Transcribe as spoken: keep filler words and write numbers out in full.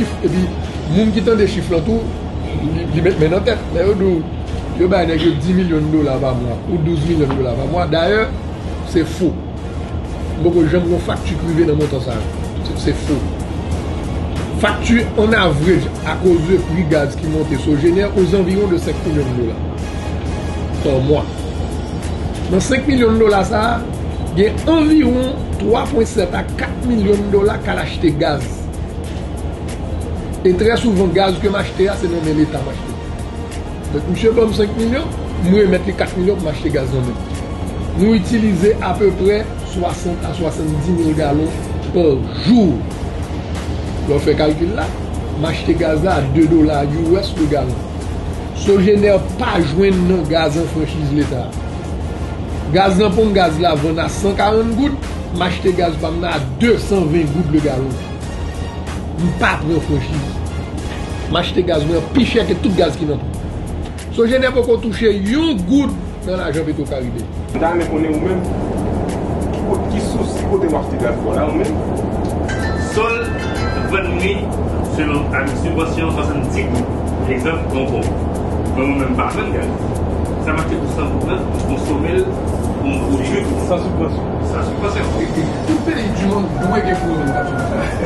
Epi, moun ki tande chif lan tou, li, li met men nan tèt. Lè yo di w, yo bay nèg yo dis milyon dola pa mwa, ou douz milyon dola pa mwa. Dayè, se fo. M poko janm wè yon fakti ki rive nan montan sa a. Se, se fo. Fakti an average, akoz de pri gaz ki monte, Sogener aux environs de cinq millions de dollars par mois. Nan cinq millions de dollars sa a, gen anviwon twa pwen sèt a kat milyon dola k al achte gaz. E trè souvan, gaz ke m achte a, se nan men Leta m achte. Donk, misye ban m cinq millions, m remèt li quatre millions pou m achte gaz nan men. Nou itilize apeprè soixante à soixante-dix mille galons par jour. Lè w fè kalkil la, m achte gaz la a deux dollars U S le galon. Sogener pa jwenn nan gaz an franchiz Leta. Gaz nan ponp gaz la vann a cent quarante goud, m achte gaz pa m nan a deux cent vingt goud le galon. M pa pran franchiz. M achte gaz mwen pi chè ke tout gaz ki nan ponp. Sogener poko touche yon goud nan lajan Petro Caribe. M ta renmen konnen ou menm, ki kot, ki sous, ki kote w achte gaz ou la ou menm? Sòl vann li selon avèk sibvansyon swasanndis goud. Egzanp, yon pon. Mwen, mwen menm pa vann gaz. Sa m achte pou san goud lan, m konsome l pou m pwodui tou. San sibvansyon. San sibvansyon. E, e tout peyi di monn dwe gen pou yo menm gaz.